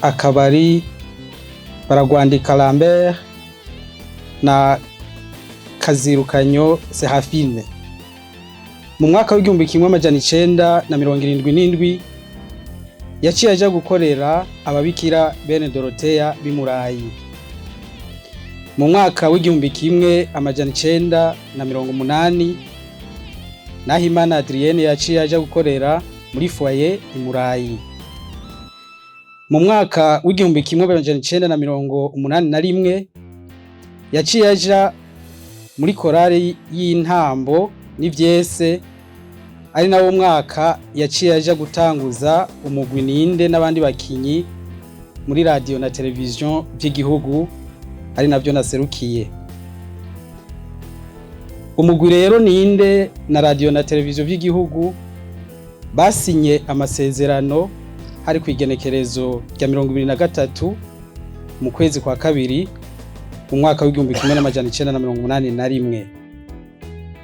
akaba ari Baragwandika Lambert na Kazirukanyo Serafine. Mu mwaka w'1977 yaciye aja gukorera ababikira bene Dorotea b'Imurayi. Mu mwaka w'1980 Nahimana Adrienne yaciye aja gukorera muri foyer Imurayi. Mu mwaka w'1981 yaciye aja muri korale y'intambo n'ivyese, ari nawo mwaka yaciye aja gutanguza umugwi Ninde n'abandi bakinyi muri radio na televiziyo vy'igihugu, ari navyo naserukiye. Umugwi rero Ninde na radio na televiziyo vy'igihugu basinye amasezerano hari ku igenekerezo rya 23 mu kwezi kwa kabiri mu mwaka w'1981.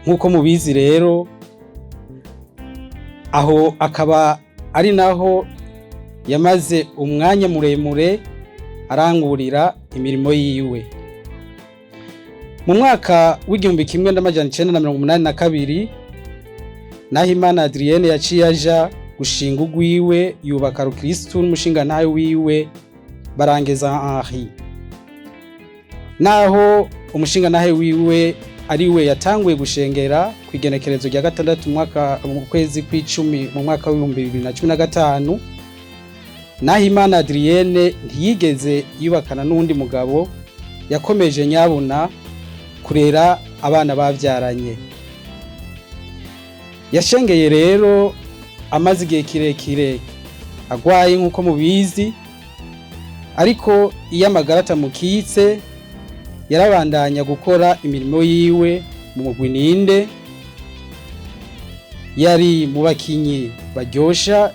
Nk'uko mubizi rero, aho akaba ari naho yamaze umwanya muremure arangurira imirimo yiwe. Mu mwaka w'1982 Nahimana Adrienne yaciye aja gushinga ugwiwe, yubaka rukristu n'umushingantahe wiwe Barangeza Henri. Naho umushingantahe wiwe ari we yatanguye gushengera ku igenekerezo rya 6 mwaka mu kwezi kw'icumi mu mwaka w'2015, Nahimana Adrienne ntiyigeze yubakana n'uwundi mugabo, yakomeje nyabuna kurera abana bavyaranye. Yashengeye rero amaze igihe kirekire agwaye, nk'uko mubizi, ariko iyo amagara atamukitse yarabandanya gukora imirimo yiwe mu mugwi Ninde. Yari mu bakinyi baryosha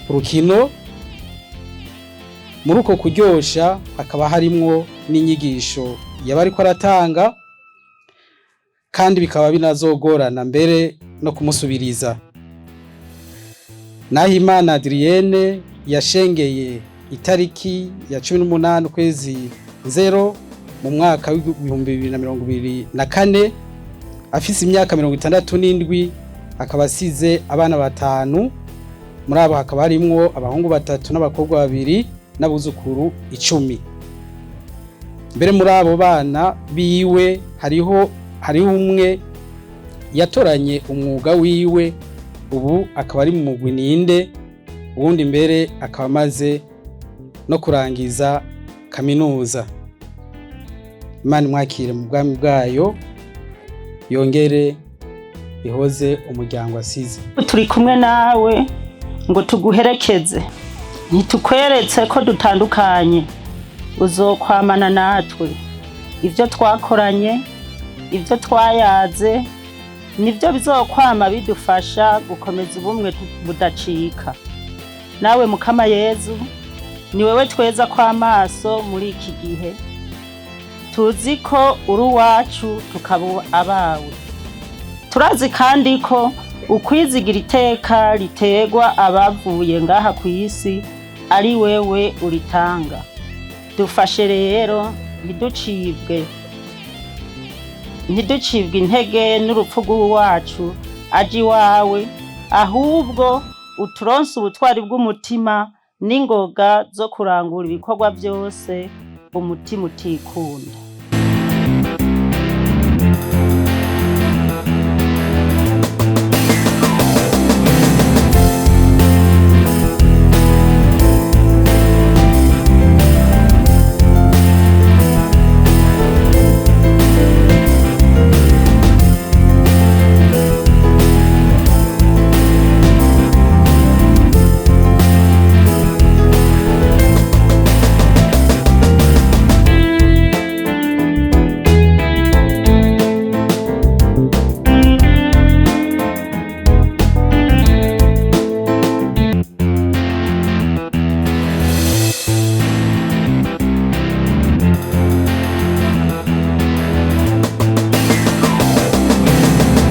urukino. Muri uko kuryosha hakaba harimwo n'inyigisho yaba ariko aratanga, kandi bikaba binazogorana mbere no kumusubiriza. Nahimana Adrienne yashengeye itariki ya 18 ukwezi 0 mu mwaka w'2024 afise imyaka 67, akaba asize abana batanu. Muri abo hakaba harimwo abahungu batatu n'abakobwa babiri n'abuzukuru 10. Mbere muri abo bana biwe hariho umwe yatoranye umwuga wiwe, ubu akaba ari mu mugwi Ninde, uwundi mbere akaba amaze no kurangiza kaminuza. Imana imwakire mu bwami bwayo, yongere ihoze umuryango asize. Turi kumwe nawe ngo tuguherekeze, ntitukweretse ko dutandukanye. Uzokwamana natwe. Ibyo twakoranye, ibyo twayaze, nibyo bizokwama bidufasha gukomeza ubumwe budacika. Nawe Mukama Yezu, ni wewe tweza kw'amaso muri iki gihe. Tuzi ko uri uwacu, tukaba abawe. Turazi kandi ko ukwizigira iteka riterwa abavuye ngaha ku isi ari wewe uritanga. Dufashe rero ntiducibwe intege n'urupfu rw'uwacu aje iwawe, ahubwo uturonse ubutwari bw'umutima n'ingoga zo kurangura ibikorwa byose umutima utikunda.